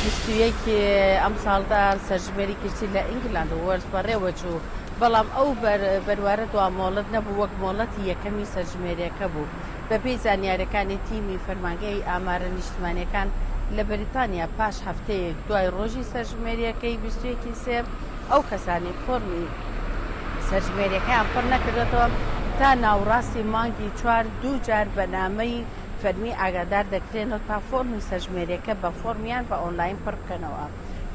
21 ئەمساڵدا سەرژمێری گشتی لە ئینگلاند و وێڵز بەڕێوەچوو، بەڵام ئەو بەروارە دوا مۆڵەت نەبوو وەک مۆڵەتی یەکەمی سەرژمێریەکە بوو. بەپێی زانیاریەکانی تیمی فەرمانگەی ئامارە نیشتمانیەکان لە بەریتانیا پاش هەفتەیەک دوای ڕۆژی سەرژمێریەکەی 21 ی سێ ئەو کەسانەی فۆرمی سەرژمێریەکەیان پڕ نەکردۆتەوە تا ناوڕاستی مانگی چوار دووجار بە نامەی فەرمی ئاگادار دەکرێنەوە تا فۆرمی سەرژمێریەکە بە فۆرم یان بە ئۆنلاین پڕ بکەنەوە.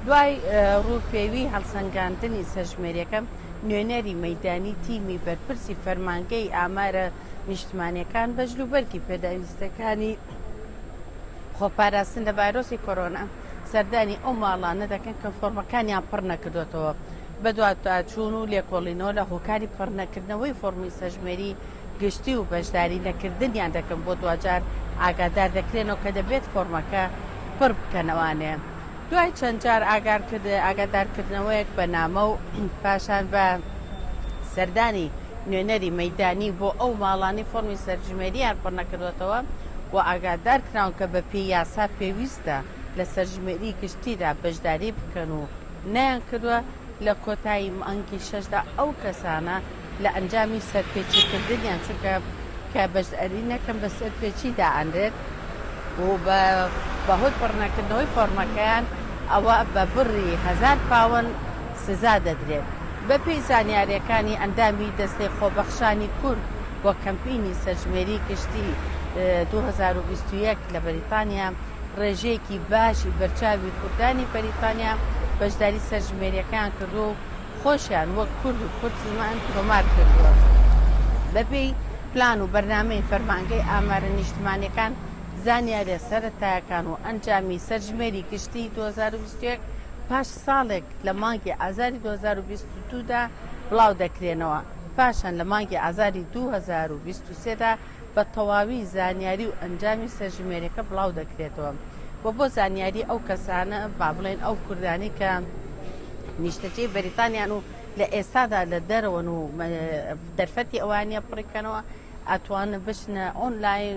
دوای ڕووپێوی هەڵسەنگاندنی سەرژمێریەکە نوێنەری مەیدانی تیمی بەرپرسی فەرمانگەی ئامارە نیشتمانیەکان بە جلوبەرگی پێداویستەکانی خۆپاراستن لە ڤایرۆسی کۆرۆنا سەردانی ئەو ماڵانە دەکەن کە فۆرمەکانیان پڕ نەکردوێتەوە. بەدواداچوون و لێکۆڵینەوە لە هۆکاری پڕنەکردنەوەی فۆرمی سەرژمێری گشتی و بەشداری نەکردنیان دەکەن بۆ دواجار ئاگادار دەکرێنەوە کە دەبێت فۆرمەکە پڕ بکەنەوانێ. دوای چەند جار ئاگادارکردنەوەیەک بە نامە و پاشان بە سەردانی نوێنەری مەیدانی بۆ ئەو ماڵانەی فۆرمی سەرژمێرییان پڕنەکردووەتەوە و ئاگادار کراون کە بەپێی یاسا پێویستە لە سەرژمێری گشتیدا بەشداری بکەن و نەیانکردووە، لە کۆتایی مانگی شەشدا ئەو کەسانە لە ئەنجامی سەرپێچیکردنیان چونکە کە بەشداری نەکەن بە سەرپێچی دائەنرێت و بە بەهۆی پڕنەکردنەوەی فۆرمەکەیان ئەوە بە بڕی هەزار پاوەن سزا دەدرێت. بەپێی زانیارییەکانی ئەندامی دەستەی خۆبەخشانی کورد بۆ کەمپینی سەرژمێری گشتی 2021 لە بەریتانیا، ڕێژەیەکی باشی بەرچاوی کوردانی بەریتانیا بەشداری سەرژمێرییەکەیان کردووە و خۆشیان وەک کورد و کورد زمان تۆمار کردووە. بەپێی پلان و بەرنامەی فەرمانگەی ئامارە نیشتمانییەکان، زانیارییە سەرەتایەکان و ئەنجامی سەرژمێری گشتیی 2021 پاش ساڵێک لە مانگی ئازاری 2022 دا بڵاو دەکرێنەوە، پاشان لە مانگی ئازاری 2023 دا بە تەواوی زانیاری و ئەنجامی سەرژمێریەکە بڵاو دەکرێتەوە و بۆ زانیاری ئەو کەسانە با بڵێن ئەو کوردانەی کە نیشتەجێی بەریتانیان و لە ئێستادا لە دەرەوەن و دەرفەتی ئەوانە پڕیکەنەوە ئەتوانن بچنە ئۆنلاین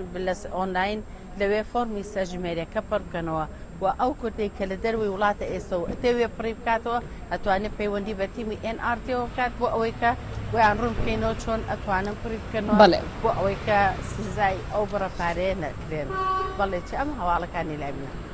ئۆنلاین لەوێ فۆرمی سەرژمێریەکە پڕ بکەنەوە و ئەو کوردەی کە لە دەروی وڵاتە ئێستا و ئەتەوێ پڕی بکاتەوە ئەتوانێت پەیوەندی بە تیمی ئێن ئاڕ تیەوە بکات بۆ ئەوەی کە بۆیان ڕوون بکەینەوە چۆن ئەتوانن پڕی بکەنەوە بەڵێ. بۆ ئەوەی کە سزای ئەو بڕە پارەیە نەکرێن. بەڵێ چ ئەم هەواڵەکانی لای منە.